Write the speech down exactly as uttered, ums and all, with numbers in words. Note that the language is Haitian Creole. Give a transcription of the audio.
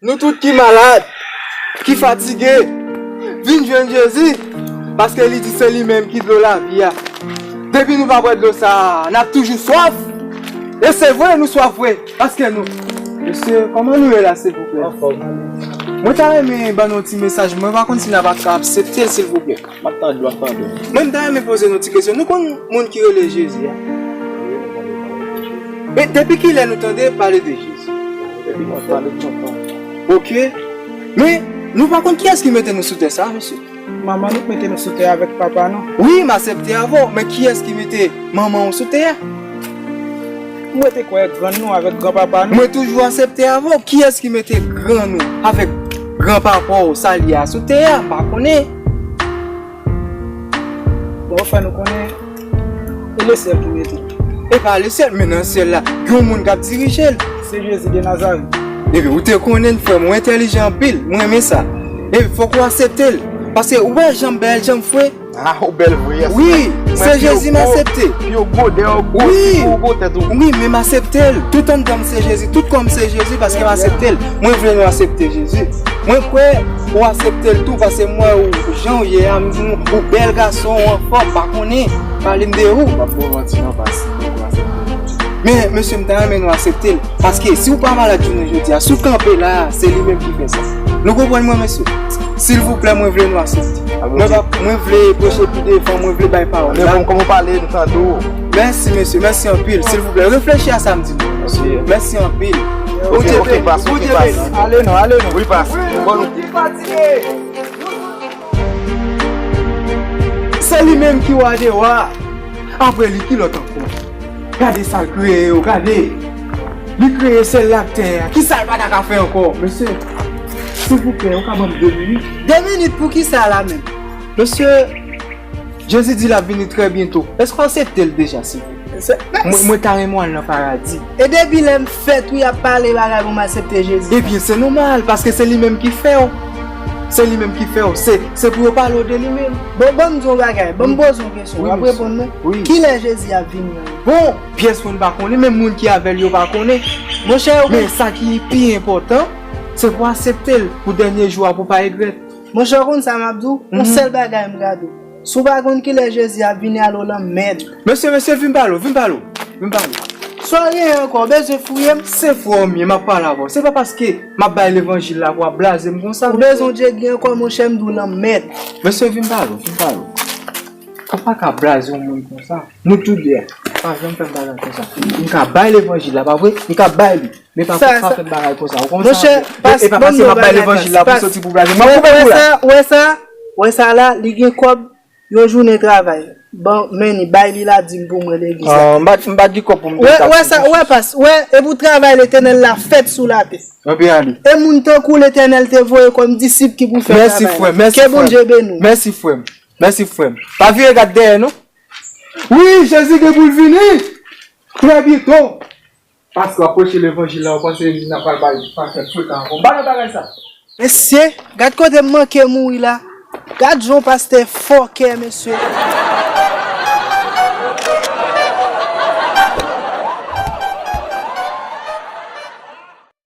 Nou tout ki malad, ki fatige, vin jwenn Jezi, paske li di se li menm ki dlo lavi a. Depi nou pa bwè dlo sa a, n ap toujou swaf. E se vre, nou swaf vre, paske nou. Mesye, kòman nou ye la, silvouplè? Anfòm. Mwen ta renmen ban nou yon ti mesaj, mwen pa konn si n ap ka aksepte l, silvouplè. M ap tande w, m ap tande w. Mwen, m ta renmen poze nou ti kesyon. Nou konn moun ki rele Jezi a? Wi, nou konn moun ki rele Jezi. Men depi kilè nou tande pale de Jezi? Depi lontan, depi lontan. Oke. Men, nou pa konn kiyès ki mete nou sou tè sa a, mesye. Manman nou k mete nou sou tè a avèk papa nou. Wi, m aksepte avè w, men kiyès ki mete manman w sou tè a? Mwen te kwè grann nou avèk granpapa nou. Mwen toujou aksepte avè w. Kiyès ki mete grann ou avèk granpapa w, sa li a, sou tè a? M pa konnen. Bon, fè nou konnen, e lesyèl ki mete. E pa lesyèl, men nan syèl la, gen yon moun k ap dirije l. Se Jezi de Nazarèt. Ebyen, ou te konnen, frè m, ou entèlijan anpil. Mwen renmen sa. E fòk ou aksepte l. Paske ou wè jan m bèl, jan m fre. Ah, ou bèl vre, yes. Wi, se Jezi m aksepte. Pye w gwo, dèyè w gwo, figi w gwo, tèt ou. Wi, men m aksepte l. Tout anndan m se Jezi, tout kò m se Jezi, paske m aksepte l. Mwen vle nou aksepte Jezi. Mwen kwè ou aksepte l tou, paske m wè ou, jan w ye a, m di w, ou bèl gason, ou anfòm, m pa konnen, pale m de ou. M ap ba w manti, non, pas, ou aksepte l. Men, mesye, m ta renmen nou aksepte l. Paske si w pa malad jounen jodi a, si w kanpe la a, se li menm ki fè sa. Nou konprann mwen, mesye? Silvouplè, mwen vle nou aksepte. Mwen pa, mwen vle preche pi devan, mwen vle bay pawòl la. Men bon, kòman w pale, nou tande w. Mèsi, mesye, mèsi anpil. Silvouplè, reflechi a sa m di nou. Mèsi anpil. Bondye beni, Bondye beni. Ale non, ale non. Wi, pas. Bon, nou. Se li menm ki wa de wa. Apre li, ki lòt ankò? Gade sa l kreye yo, gade. Li kreye syèl la ak tè a. Kisa l pa ta ka fè ankò? Mesye, silvouplè, ou ka ban m de minit? De minit pou kisa la menm? Mesye, Jezi di l ap vini trè byento. Èske w aksepte l deja, silvouplè? Mwen, mwen ta renmen w al nan paradi. E depi lè m fèt, wi, y ap pale bagay pou m aksepte Jezi. Ebyen, se nòmal, paske se li menm ki fè w. Se li menm ki fè w. Se, se pou yo pale w de li menm. Bon, ban m di w yon bagay. Ban m poze w yon kesyon. W ap reponn mwen? Wi. Kilè Jezi ap vini an? Bon, pyès moun pa konnen, menm moun ki avè l yo pa konnen. Monchè, ou konnen. Men sa ki pi enpòtan, se pou w aksepte l pou dènye jou a, pou w pa regrèt. Monchè, ou konn sa m ap di w? Yon sèl bagay m ka di w. Si w pa konn kilè Jezi ap vini, al o lanmèd. Mesye, mesye, vin pale w, vin pale w, vin pale w. Sa w genyen ankò? Ou bezwen fouye m? Se frè w m ye, m ap pale avè w. Se pa paske m ap bay levanjil la pou w ap blaze m konsa. Ou bezwen Jezi ankò, monchè, m di w lanmèd. Mesye, vin pale w, vin pale w. Ou pa ka blaze yon moun konsa. Nou tou de a. Pa janm fè m bagay konsa. M ka bay levanjil la, pa vre? M ka bay li. Men pa, pa fè m bagay konsa. Ou konn sa? Monchè, e, e pa paske m ap bay levanjil la pou soti pou blaze. M ap koupe kou la. Wè sa, wè sa, wè sa la, li gen kòb, yon jounen travay. Bon, men ni bay li ladim pou mwen legliz la. Ah, m pa, m pa gen kòb pou m bay taksi. Wè, wè sa, wè pas, wè, e pou travay Letènèl la fèt sou latè. Anpi ale. E moun tankou Letènèl te voye kòm disip ki pou fè travay la. Mèsi, frè, mèsi, frè. Ke Bondye beni w. Mèsi, frè m. Mèsi, frè m. Pa vire gad dèyè, non. Wi, Jezi gen pou l vini. Trè byento. Paske w ap preche levanjil la, ou panse n ap pral bay pastè sou tan ankò. M pa nan bagay sa. Mesye, gad kote m manke mouri la. Gad jan pastè fòkè, mesye.